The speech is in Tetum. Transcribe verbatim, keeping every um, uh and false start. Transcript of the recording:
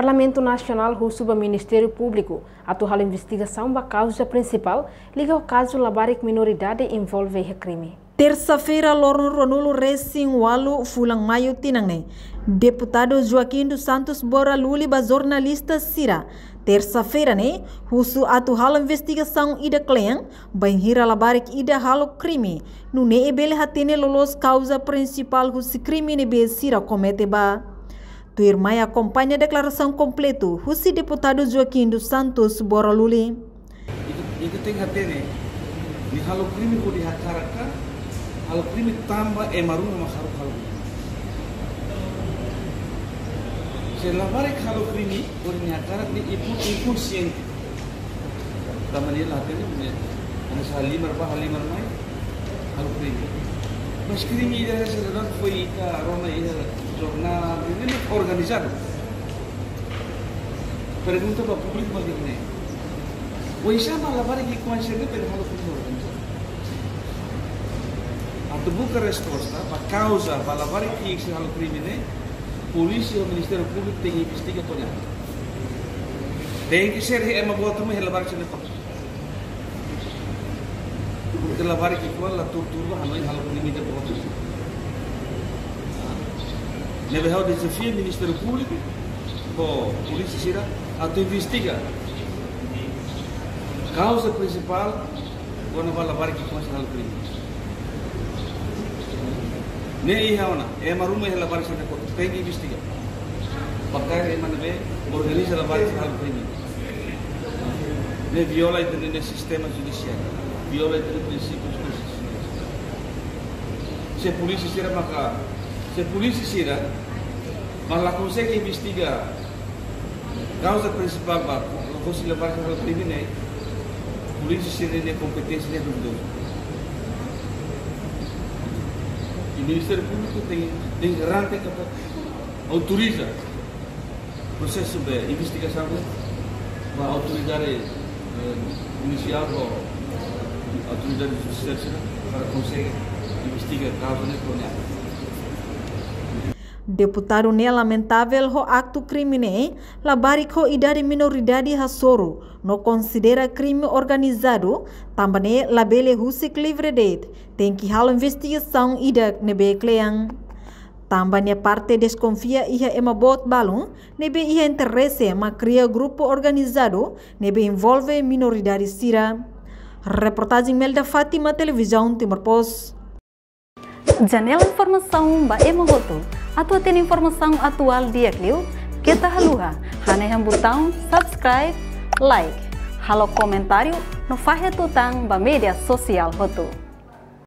Parlamentu Nasionál husu ba Ministériu Públiku atu halo investigasaun ba kauza prinsipál liga ho kazu labarik minoridade envolve iha krime. Tersa-feira, loron ruanulu resin ualu fulan Maiu tinan ne'e, Deputadu Joaquim dos Santos Bora Luli ba jornalista sira, tersa-feira ne'e, husu atu halo investigasaun ida kle'an, bainhira labarik ida halo krime, nune'e bele hatene loloos kauza prinsipál husi krime ne'ebé sira komete ba. Tuirmai akompaña deklarasaun kompletu husi Deputadu Joaquim dos Santos Bora Luli. Ita, ita tenke hatene, nia halo krime hodi hakarak ka, halo krime tanba ema ruma mak haruka halo krime. Se labarik halo krime hodi nia hakarak, nia ibu inkonsiente. Tanba nia la hatene, nia, nia hanesan halimar bá, halimar mai, halo krime. Mas krime ida hanesan ne'e foin ita rona iha jornál, ne'e organizadu. Pergunta ba públiku mak ne'e. Oinsá mak labarik ki'ik-oan sira-ne'e bele halo krime organizadu? Atu buka resposta ba kauza ba labarik ki'ik sira halo krime ne'e, polísia ho Ministériu Públiku tenke investiga to'o ne'e. Tenke ser iha ema boot mak iha labarik sira-ne'e kotuk. Porque labarik ki'ik-oan la tuur-tuur ba hanoin halo krime ida boot. Ne'ebé ha'u dezafia Ministériu Públiku ho polísia sira atu investiga kauza prinsipál kona-ba labarik ki'ik-oan sira halo krime. Ne'e iha ona, ema ruma iha labarik sira-ne'e kotuk, tenke investiga. Ba kaer ema ne'ebé organiza labarik sira halo krime. Ne'e viola ita-nia sistema judisiáriu, viola ita-nia prinsípiu konstitusionál. Se polísia sira maka, se polísia sira mak la konsege investiga kauza prinsipál ba, husi labarik halo krime ne'e, polísia sira-nia kompeténsia ne'e duvidozu. I Ministériu Públiku tenke, tenke ranke katak autoriza prosesu de investigasaun ba autoridade, eh, judisiál ou autoridade judisiál sira para konsege investiga kauza ne'e to'o ne'e. Deputadu ne'e lamentavel ho aktu krime ne'e, labarik ho idade minoridade hasoru, no konsidera krime organizadu, tanba ne'e labele husik livre de'it, tenke halo investigasaun ida ne'ebé kle'an. Tanba nia parte deskonfia iha ema boot balun ne'ebé iha interese mak kria grupu organizadu ne'ebé envolve minoridade sira. Reportajen Melda Fátima, Televizaun Timor Post. Janela informasaun ba ema hotu. Atu hatene informasaun atuál di'ak liu, keta haluha hanehan butaun subscribe, like, halo komentáriu no fahe tutan ba média sosiál hotu.